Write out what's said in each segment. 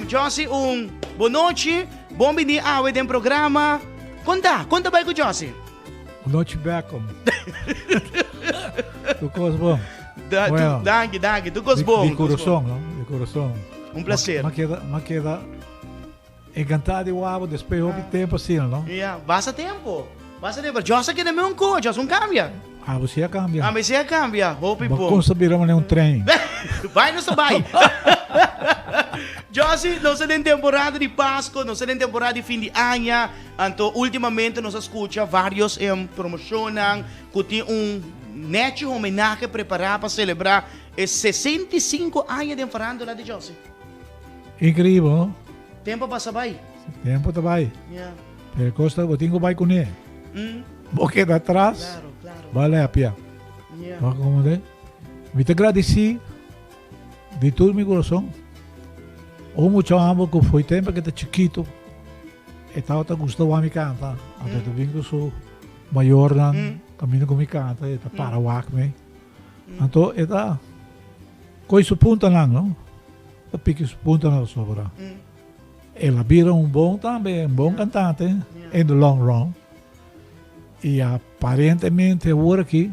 Jossy un bon nochi, bon bini awe den programa. Kon ta? Kon ta bai ku Jossy? Bon nochi Beckham. Tur kos bon. Da, Bueno. Danki, danki. Tur kos Di, bon. di corazón, no? Di corazón. Un placer. Ma keda, ma keda encantado di wabo después hopi tempo asina, no? Ja, basta tempo. Basta tempo. Jos a keda me un ko, Jos un cambia. Ah, bo si a cambia. A mi si a cambia. Hopi Bo bon. kon sa bira manera un trein. Bai nos ta bai. Josie, nos ta den temporada di Pasco, nos ta den temporada di fin di aña. Anto ultimamente nos a scucha varios promocionnan cu tin un nechi homenahe prepara pa celebra e 65 aña den farándula di Josie. Increíbel, no? Tempo a pasa bai. Tempo ta bai. Yeah. Pero cos ta, bo tin cu bai cune. Bo keda atras, Claro, claro. bo a lepia. Yeah. Bo comprende? Mi ta gradici di tur mi corazon. Un mucha homber cu foi tempo cu ta chikito, e tabata gusta wak mi canta. Anto e ta bin cu su mayornan caminda cu mi canta, e ta para wak mi. Anto e ta coy su puntanan, no? Ta piki su puntanan pasobra. El a bira un bon tambe, un bon cantante in the long run. Y aparentemente awor aki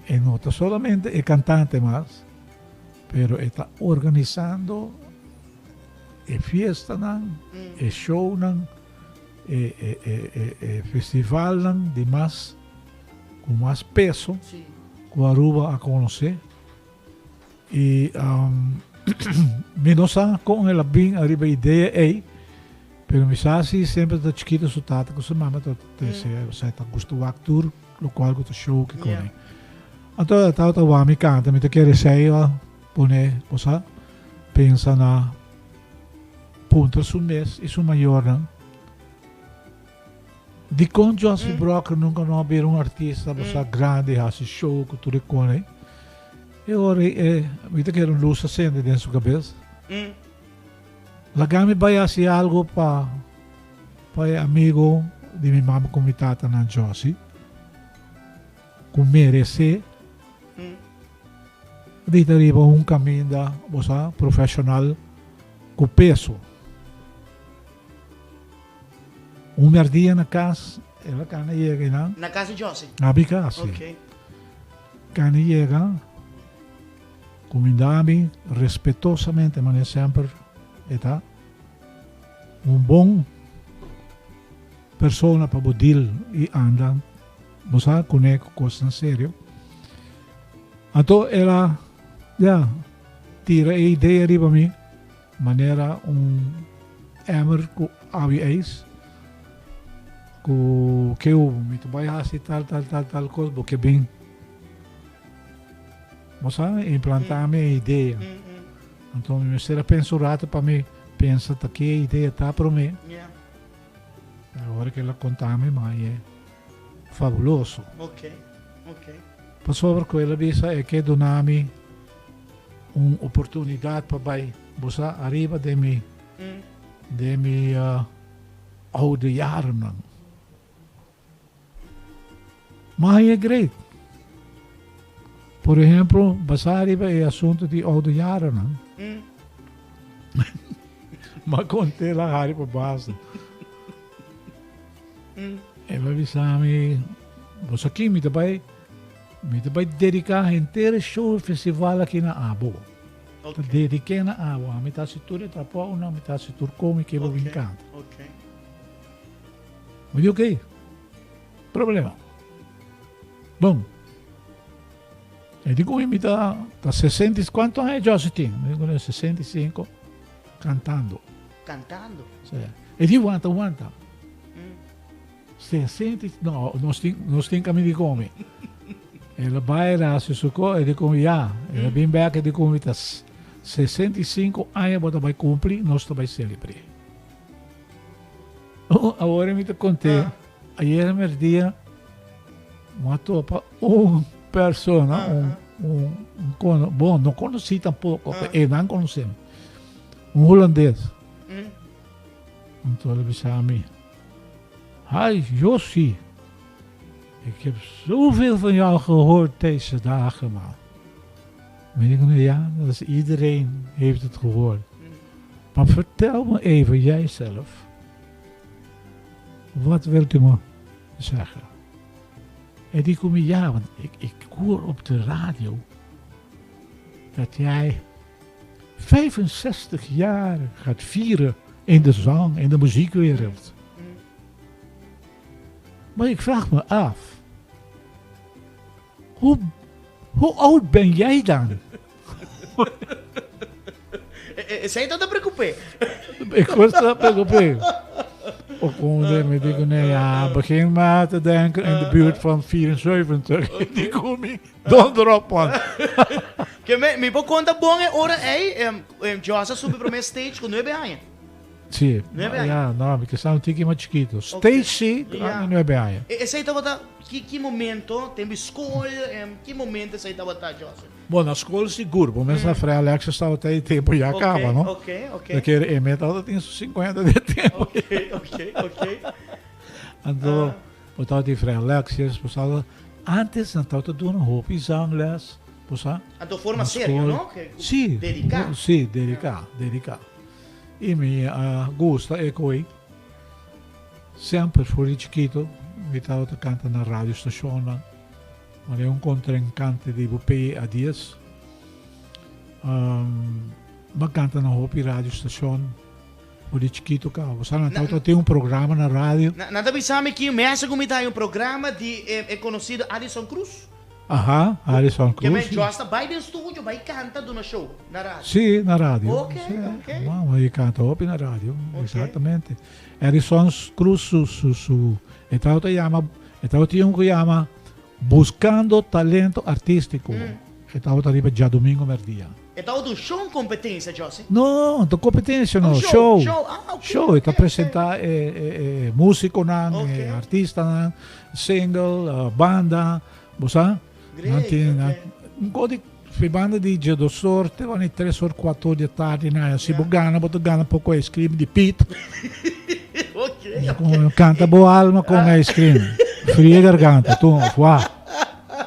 e no ta solamente e cantante mas, pero e ta organisando e fiestanan, e shownan, e e e e e festivalnan di mas cu mas peso cu Aruba a conoce. Y mi no sa con el a bin ariba e idea ey, pero mi sa si semper ta chikito su tata cu su mama ta trece, osea ta gusta wak tur locual cu ta show kico ni. Anto e tabata wak mi canta, mi ta kere esey a pone, bo sa, pensa na puntra su mes y su mayornan dicon Jossy Brocker nunca no a bira un artista, bo sa, grandi, haci show cu tur e con ey. E ora ei mi ta kere un lus a sende den su kabes. Laga mi bai hasi algu pa pa e amigu di mi mama ku mi tatanan Josie, ku meresé di ta riba un kaminda, bo sa, profeshonal ku peso. Un merdia na kas, el a kana yega einan. Na kas di Josie? Na mi kas, si. Ok. Kana yega, kuminda mi respetosamente, manera semper e ta. Un bon persona pa bo deal i anda, bo sa, kuné ku kosnan serio. Anto el a, ya, tira e idea riba mi. Manera un emmer ku awi ijs ku keu mi ta bai hasi tal tal tal tal kos bo ke bin. Bo sa implanta mi e idea. Anto mi mester a pensa un rato pa mi pensa ta ke idea ta prome. Awor ke el a konta mi ma e fabuloso. Pasobra ku el a bisa e ke duna mi un oportunidad pa bai bo sa ariba den mi den mi oude jarennan. Ma e great. Por ehemplo, basa ariba e asunto di oude jarennan. Ma conté la hari pa basta. El a bisa mi, bo sa ki mi ta bai Mi ta bai dediká henter e show e festival aki na abo. Ta dediké na abo. Ami ta hasi tur e trapounan, mi ta hasi tur kon mi ke bo bin kanta. Mi di oké, problema. Bon. E di ku mi ta ta sesenta i kuantu aña Josie tin? Mi di ku 65 kantando. Kantando? Si. E di wanta wanta. 60 no, nos tin, nos tin kami di komi. El a bai, el a hasi su ko, e di komi ya. El a bin bek, e di komi ta 65 aña bo ta bai kumpli, nos ta bai selebr'é. Oh, awor mi ta kont'é, ayer merdia mi a topa un persona, un, un, un kono, bon, no konosí tampoko, e nan konosé mi, un hulandes. Anto el a bisa mi, Hi Jossie, ik heb zoveel van jou gehoord deze dagen man. Mi dico, ja, dat is iedereen heeft het gehoord. Maar vertel me even jijzelf, wat wilt u me zeggen? E di ku mi, ja, want ik, ik hoor op de radio dat jij 65 jaar gaat vieren in de zang, in de muziekwereld. Maar ik vraag me af, hoe, hoe oud ben jij dan? Esei ta ta preocup'é. Ik was dat preocupé. Ook gewoon mi digo, nee, ja, begin maar te denken in de buurt van 74. Di ku mi, donder op man. Ke me, mi por konta bon e ora ei, um, um, Jos a subi promé stage ku nuebe aña. Sí, Nuebe aña. ja, no, mi ke sa un tiki mas chikito. Stage sí, Ja. nuebe aña. E, esei tabata, ki, ki momento, tempo di skol, em, ki momento esei tabata, Jos? Bon, na skol sigur, bo mester Fray Alexis tabata ei tempo ya kaba, no? Ok, ok. Porque e me tabata tin su 50 di tempo. Ok, ok, ok. Anto, bo tabata tin Fray Alexis, bo tabata, antes nan tabata duna hopi zangles, bo sa. Anto forma Na serio, skol. no? Ke- Sí. Dediká. Sí, dediká, dediká. I mi a gusta e koe. Semper for di chikito mi tabata kanta na radiostacionnan. Manera un kontrinkante di bo PA Dies. Um, m'a kanta na hopi radiostation for di chikito kaba. Bo sa nan tabata tin un programa na radio. Nan ta bisa mi ki mester ku mi ta hay un programa di e e konosido Addison Cruz. Aha, Addison Ke men Cruz. Jos ta bai den studio bai kanta duna show na radio. Sí, na radio. Ok, Sí, ok. Mama, e kanta hopi na radio. Ok. Exactamente. Addison Cruz su su su e tabata yama e tabata tin un ku yama Buscando talento artistico. E tabata riba djadomingo merdia. E tabata un show un competencia, Jossy? No, no competencia no, Un show. show, show, ah, ok, Show, e ta ok, ok. presenta e, e, e musiconan, Ok. e artistanan, single, eh, banda, bo sa? Great, Nan tin, nan, ok. un ko di fi banda di djedosor te wanneer tres or, cuatro or di tardi, na, si bo Ja. gana, bo ta gana poco ice cream di Piet. Ok, ok. Con, canta bo alma con ice cream. Fria garganta, tu, fuá.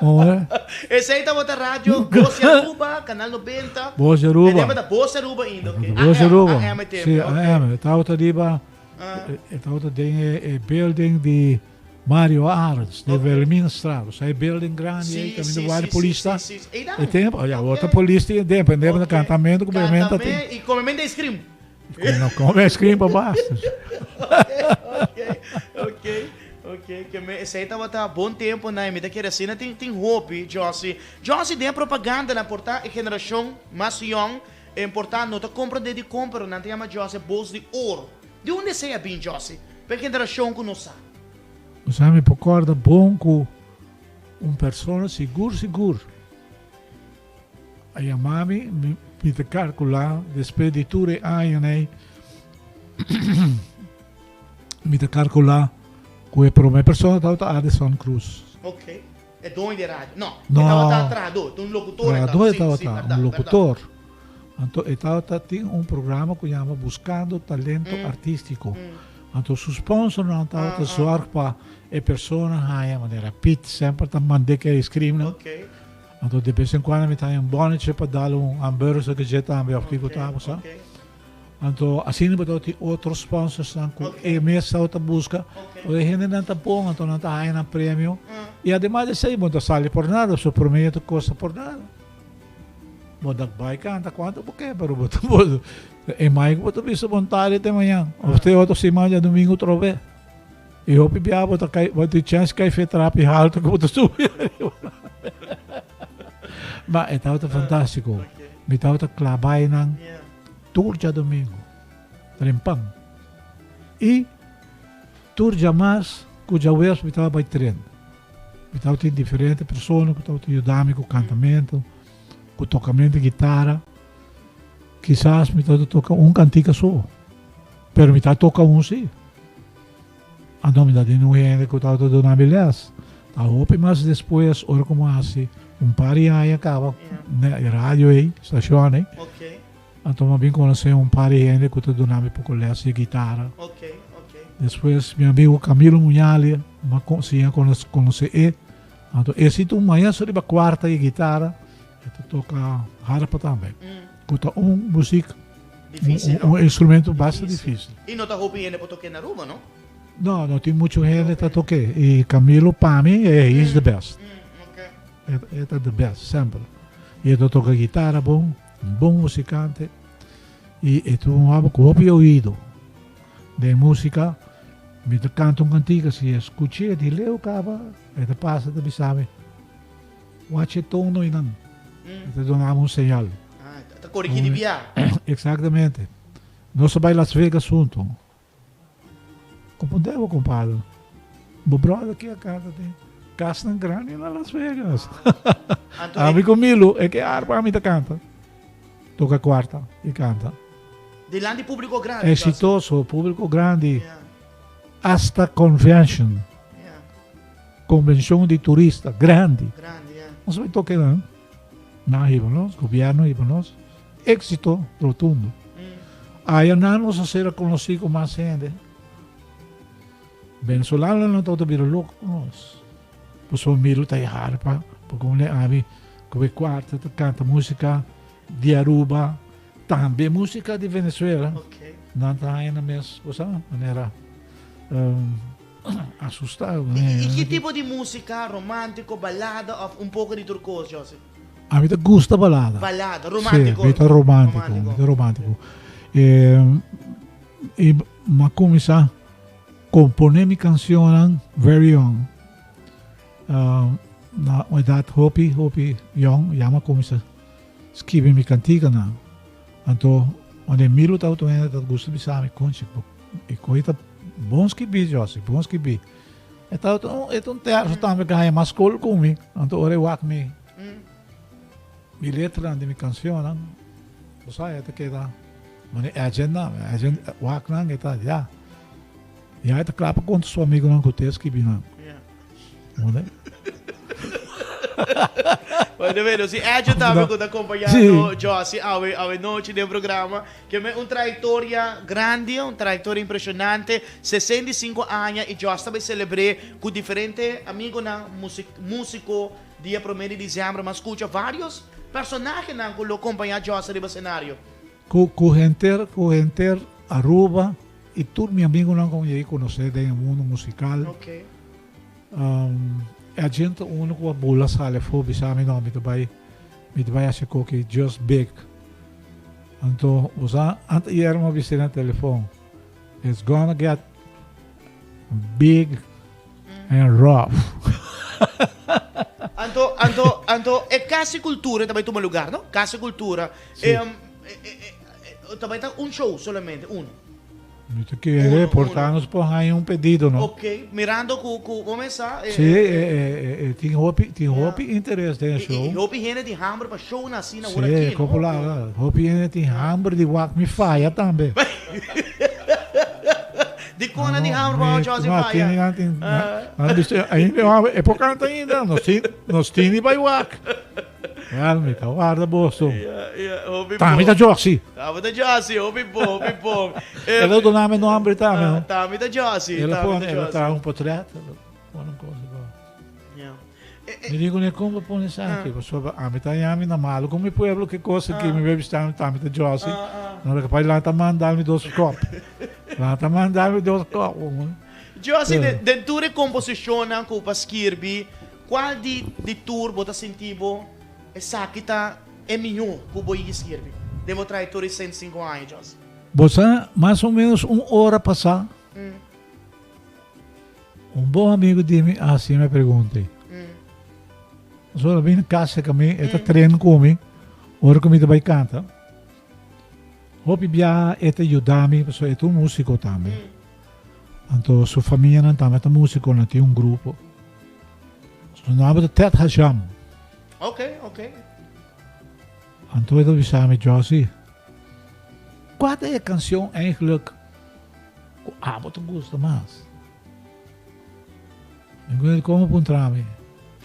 Hoor. Esei tabata radio Voz Aruba, Canal 90. Voz Aruba. E tabata Voz Aruba ainda, ok. Voz Aruba. AM tempo, Sí, ok. AM. Tabata riba, Ah. e tabata den e, e building di Mario Arends, di Ok. Wilhelminastraat. Dus e building grandi, Sí, ei, caminda sí, waar sí, polis ta. sí, sí, sí. Ei dan. E tempo, oh ja, Ok. wordt de polis die tempo, en Ok. cantamento, ku Cantamento ti. y comemento ice cream. No come ice cream pa basta. Ok, ok, ok. Ke me, esei tabata bon tempo na mi ta kere asina tin tin hopi, Jossy. Jossy den propaganda na porta e generashon mas yong en porta no ta komprende di kon pero nan ta yama Jossy bos di oro. Di unda esei a bin Jossy? Pa e generashon ku no sa. Bo sa mi por korda bon ku un persona sigur sigur a yama mi, mi mi ta kalkulá despues di tur e añanan ei mi ta kalkulá ku e promé persona tabata Addison Cruz. Ok, e doño di e radio. No, e No. tabata trahadó, un lokutor e Trahadó e Sí, sí, tabata, berdad, un berdad. lokutor. Anto e tabata tin un programa ku yama Buscando Talento Artístico. Anto su sponsornan tabata zorg pa e persona haña manera Piet semper ta mand'é ke ice creamnan. Ok. Anto de bes en cuando mi ta haña un bonnetje pa dal un hamburger ke dje tambe of kiko ta, bo sa. Ok. Anto asina bo tabata tin otro sponsorsnan ku Ok. e mes tabata buska. Ok. Pasobra e hendenan ta bon anto nan ta haña nan premio. I ademas di esei bo no ta sali por nada, su promedio ta kosta por nada. Bo ta bai kanta kuantu bo ke pero bo ta bo e mai ku bo ta bisa bon tardi te mañan of te otro siman djadumingu otro be. I hopi bia bo ta kai bo tin chèns kai fe trapi haltu ku bo ta subi ariba. Ma e tabata fantástiko. Mi tabata kla bai nan tur djadumingu trempan i tur djamars ku djaweps mi tabata bai tren. Mi tabatin diferente persona ku tabata yuda mi ku kantamentu, ku tokamentu di gitara. Kisas mi tabata toka un kantika so, pero mi tabata toka un si. Anto mi tabatin un hende ku tabata duna mi les. Ta hopi mas despues ora ku mi hasi un par di aña kaba na e radio ei, stashon ei. Anto mi a bin konosé un par di hende ku ta duna mi poko les di gitara. Despues mi amigo Camilo Muñalia mi a siña konosé e. Anto e si ta un maestro riba kuarta di gitara, e ta toka harpa tambe, ku ta un muzik. Difícil, un, un instrumento basta difícil. Y no ta hopi hende por toque na Aruba, no? No, no tin mucho hende ta toque. Y Camilo pa mi, eh, he's the best. E ta the best, semper. Y e ta toca guitarra bon, un bon musicante. Y e ta un homber cu hopi oido den musica. Mi ta canta un cantica, si e scuch'e di leu caba, e ta pasa ta bisa mi, Wach e tono einan. E ta duna mi un señal. Ah, ta corigi di bia. Exactamente. Nos a bay Las Vegas hunto. Comprende bo compadre? Bo brother aki a canta den casnan grandi na Las Vegas. Ami cu Milo e ke arpa ami ta canta. Toca cuarta y canta. Dilanti publico grandi. Exitoso, publico grandi. Hasta convention. Convencion di turista grandi. Nos a bay toca nan. Nan a hiba nos, gobierno a hiba nos. Éxito rotundo. Aya nan nos a ser conocí cu mas hende. Venezolanonan tabata bira loco cu nos. Pasobra mi lo ta e harpa, porque un ami cu e cuarta ta canta musica di Aruba, tambe musica di Venezuela. Nan ta haña nan mes, bo sa, manera asustado. Y ki tipo di musica? Romantico, balada of un poco di tur cos, José? A mi ta gusta balada. Balada, romantico. Si, mi ta romantico, mi ta romantico. Y mi a cuminsa compone mi cancionnan very young. Na un edad hopi, hopi young ya mi a cuminsa skibi mi canticanan. Anto, wanneer mi lo tabata un hende ta gusta bisa mi, Conchi, e coy ta bon skibi, Jossy, bon skibi. E tabata un, e ta un terzo tambe ku a haña mas skol ku mi. Anto ora e wak mi, mi letranan di mi kanshonnan, bo sa, e ta keda manera agent nan, agent wak nan, e ta ya. Ya e ta kla pa konta su amigunan ku te skibi nan. Munda? Bueno, bueno, si Edjo tambe ku ta kompañando Jossy awe, awe nochi den programa. Ke men un trayectoria grandi, un trayectoria impresionante, 65 aña y Joss ta bay celebr'é cu diferente amigonan musico dia prome di diciembre. M'a scucha varios personahenan cu lo compaña Joss riba scenario. Cu cu henter cu henter Aruba y tur mi amigonan cu mi a conoce den e mundo musical. E agente uno cu a bula sali afo bisa mi no mi ta bay mi ta bay haci coki just big. Anto bo sa ant ayer mi a bis'é na telefon, It's gonna get big and rough. Anto, anto, anto e Cas di Cultura ta bai tuma lugar, no? Cas di Cultura. Sí. Ta bai ta un show solamente, uno. Mi ta kere por ta nos por haña un pedido, no? Ok, mirando cu cu bo mes sa. Sí, e tin hopi tin hopi interes den e show. Y hopi hende tin hamber pa shownan asina ora aki, no? Sí, popular. Hopi hende tin hamber di wak mi faya tambe. Dikon nan tin hamber pa wak Jossy faya? No, tin nan tin ainda e por canta ainda, nos tin nos tin di bay wak. Wel, mi ta warda boso. Ja, ja, hopi Tami bon. ta Jossy. Tami ta Jossy, hopi bon, hopi bon. El a duna mi nomber tambe, no? Tami ta Jossy, El a tami pone, ta el a Jossy. traha un potret, el a pone un cosa bo. Ja. E, e, Mi di kuné kon bo pone esaki? Pasobra ami ta yami na malu ku mi pueblo ki cosa ki mi bebista mi tami ta Jossy. No lo kapaz lan ta manda mi dos kop. Lan ta manda mi dos kop. Jossy, den, den tur e komposishonnan ku bo a skirbi, Cual di di tur bo ta sinti bo esaki ta e mihó cu bo yigi skirbi den bo trayectoria di 105 aña, Jos? Bo sa, mas o menos un ora pasá, un bon amigo di mi a haci mi e pregunta ei. Pasobra el a bini cas cerca mi, e ta train cu mi ora cu mi ta bay canta. Hopi biaha e ta yuda mi pasobra e ta un musico tambe. Anto su famianan tambe ta musico, nan tin un grupo. Su nomber ta Ted Hasham. Ok, ok. Anto e ta bisa mi, Jossy, cua ta e cancion eigenlijk cu abo ta gusta mas? Mi cu como puntra mi?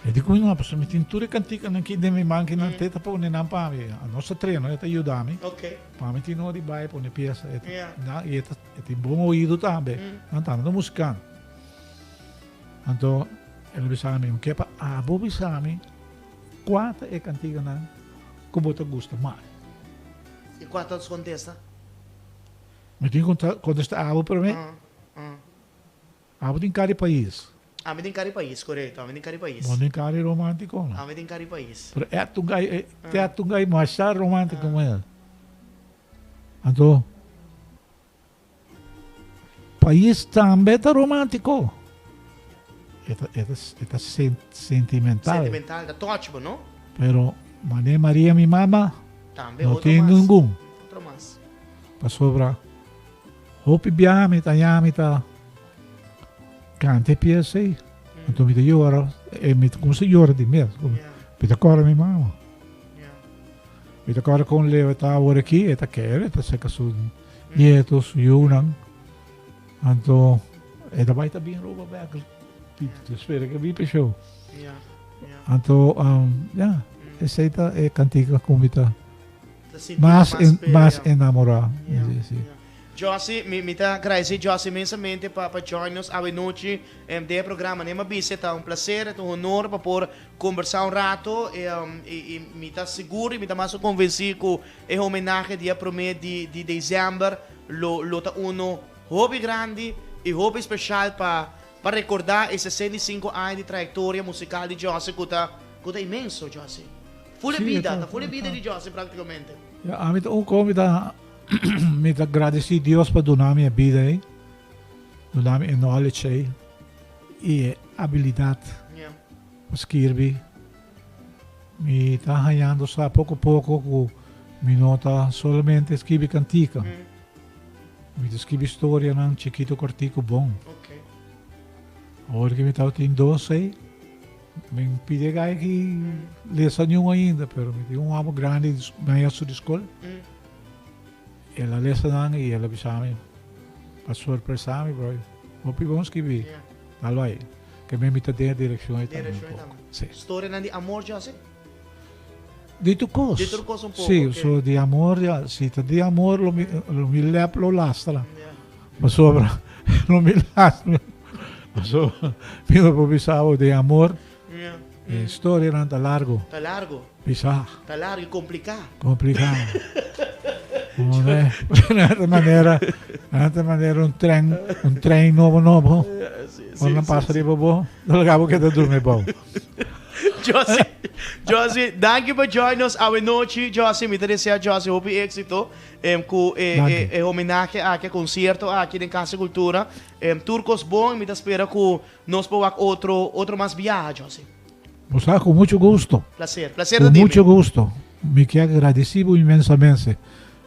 E di cu no, pasobra mi tin tur e canticanan aki den mi man ki nan te ta pone nan pa mi. Nos ta treno, e ta yuda mi. Ok. Pa mi tin ora di bai pone pieza. E ta, Yeah. nan, e ta E tin bon oido tambe. Nan tambe ta musicant. Anto el a bisa mi, ke pa abo bisa mi kua ta e kantiganan ku bo ta gusta mas. I kua ta su kontesta? Mi tin ku kontestá abo promé. Abo tin kari pais. Ami tin kari pais, korekto. Ami tin kari pais. Bo tin kari romántiko no. Ami tin kari pais. Pero e ta un gai, e ta un gai masha romántiko mes. Anto. Pais tambe ta romántico. E ta, e ta, e ta sentimental. Sentimental, ta touch bo, no? Pero mane Maria mi mama Tambe no otro tin mas. ningun. Otro mas. Pasobra hopi biaha mi ta haña mi ta canta e pieza ei. Anto mi ta yora, e mi ta cuminsa yora di mes. Yeah. Mi ta corda mi mama. Yeah. Mi ta corda con Leo ta awor aki, e ta kere, e ta seca su Nieto, su yunan. Anto e ta bai ta bin Aruba bek. Te spera ke bin pa show. Anto ya, esei ta e kantika ku mi ta mas mas enamorá. Jossy, mi mi ta agradeci Jossy inmensamente pa pa join nos awe nochi den e programa. Ne'm a bisa e ta un placer, e ta un honor pa por combersa un rato y y mi ta sigur y mi ta mas cu convenci cu E homenahe dia promé di di december lo lo ta uno hopi grandi y hopi special pa pa recorda e 65 aña di trayectoria musical di Jossy cu ta cu ta inmenso Jossy. Full e Sí, bida, ta ta full e bida ta. di Jossy practicamente. Ya, ami ta un con mi ta mi ta gradeci Dios pa duna mi e bida ey, duna mi e knowledge ey y e abilidad Ya. pa skirbi. Mi ta hañando sa poko poko ku mi no ta solamente skibi kantika. Mi ta skibi storianan chikito kòrtiku bon. Awor ku mi tabatin dosei, mi pidi e gai ki lesa niun ainda, pero mi tin un hòmber grandi maestro di skol. El a lesa nan i el a bisa mi, pa sorpresa mi, bro, hopi bon skibi. Tal bai. Ke mi ta den e direkshon ei tambe un poko. Si. Storianan di amor djòsi? Di tur kos. Di tur kos un poko, Si, ok. so di amor ya, si ta di amor lo mi lo mi lèp lo lastra. Pasobra lo mi lastra pasobra mi no por bisa bo di amor e storianan ta largo. Ta largo. Bisa. Ta largo y complica. Complica. Na manera, na manera un tren, un trein nobo nobo. Ora nan pasa riba bo, nan laga bo keda durmi bou. Josie, Josie, danki pa join nos awe nochi. Josie, mi ta desea Josie hopi éxito em, ku e, e, e homenahe aki, e concierto aki den Casa Cultura. Em, tur kos bon, mi ta spera ku nos por wak otro, otro mas biaha, Josie. Bo sa ku mucho gusto. Placer, placer ta Ku di mi. mucho gusto. Mi ke agradeci bo inmensamente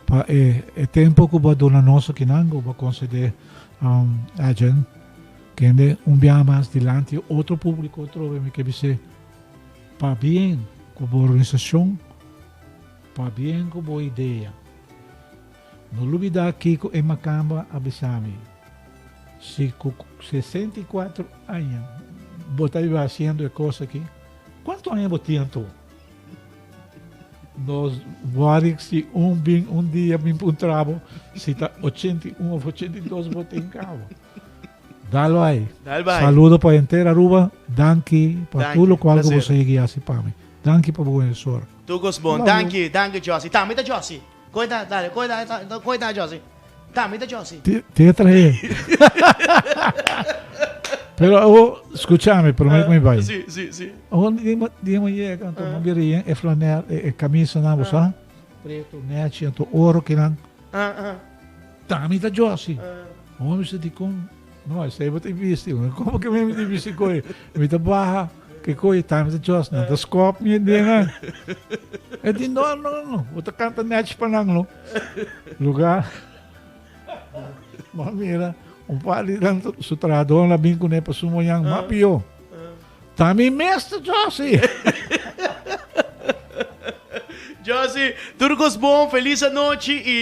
pa e e tempo ku bo a duna nos akinan, ku bo a concede Edjean kende un biaha mas dilanti otro publico atrobe. Mi ke bis'é pabien ku bo organisacion, pabien ku bo idea. No lubida kiko e makamba a bisa mi, Si ku 64 aña bo ta biba hasiendo e kos aki, kuantu aña bo tin anto? Nos wòrdu si un bin un dia bin puntra bo si ta 81 òf 82 bo tin kaba. Dal bai. Dal bai. Saludo pa henter Aruba. Danki pa Danki. tur lokual ku bo Placer. sigui hasi pa mi. Danki pa bo emisora. Tur kos bon. Love you. Danki, danki Jossy. Tambe ta Jossy. Koe ta, dale, koe ta, koe ta Jossy. Tambe ta Jossy. Te, te trae. Pero awo, escuchame, prome ku mi bai. Si, si, si. Awo dia dia mi yega, anto mi bira yen e flanel, e, e camisa nan, bo sa? Preto, nechi, anto oro kinan. Ah, ah. Tami ta Jossy. Awo mi sa dikon, no, esei bo ta bisti. Como ke mi ta bisti koe? Mi ta baha. Ke koe tami ta Jossy, nan ta skop mi den nan. E di, no, no, no, bo ta kanta nechi pa nan lo. Lugar. Ma mira, un par di nan su trahadornan a bin kuné pa su moñan, ma pió. Tami mes ta Jossy. Jossy, tur kos bon, felis anochi i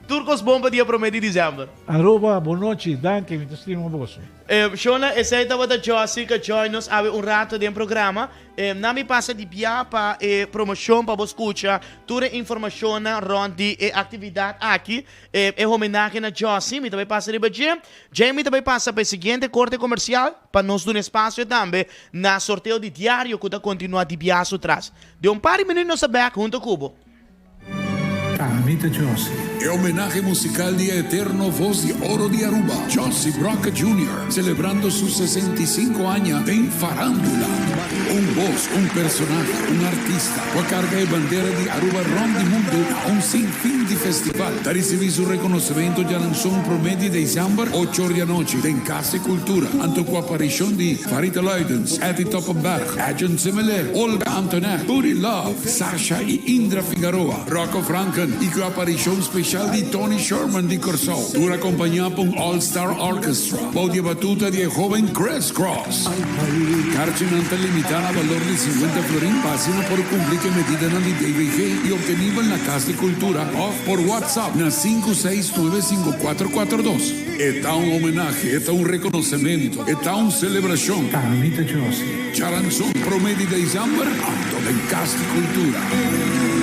tur kos bon pa dia promé di december. Aruba, bon nochi, danki, mi ta stima boso. Shona, esei tabata Jossy ka join nos awe un rato den programa. Na mi pasa di bia pa e promocion pa bo scucha tur e informacionnan rond di e actividad aki, e homenahe na Jossy. Mi ta bay pasa riba dje. Djei mi ta bay pasa pa e siguiente corte comercial pa nos duna espacio tambe na sorteo di diario cu ta continua di bia su tras. Den un par di minuut nos ta back hunto cu bo. Ami ta Jossy. E homenahe musical di e eterno voz di oro di Aruba, Jossy Brokke Junior, celebrando su 65 aña den farandula. Un voz, un personahe, un artista cu a carga e bandera di Aruba rond di mundo na un sin fin di festival, ta ricibi su reconocimento djaranson prome di december, ocho or di anochi, den Cas di Cultura, anto cu aparicion di Farita Luidens, Etty Toppenberg, Edjean Semeleer, Olga Antonet, Turi Love, Sasha y Indra Figaroa, Rocco Franken y cu aparicion special di Tony Sherman di Corsou, tur acompaña pa un All Star Orchestra bou di e batuta di e hoben Chris Cross. Carchinan ta limita na balor di 50 florin pa asina por cumpli cu e medidanan di DVG y obtenibel na Cas di Cultura of por WhatsApp na 5695442. E ta un homenahe, e ta un reconocemento, e ta un celebracion. Ami ta Josie. Charanzon prome di december, anto den Cas di Cultura.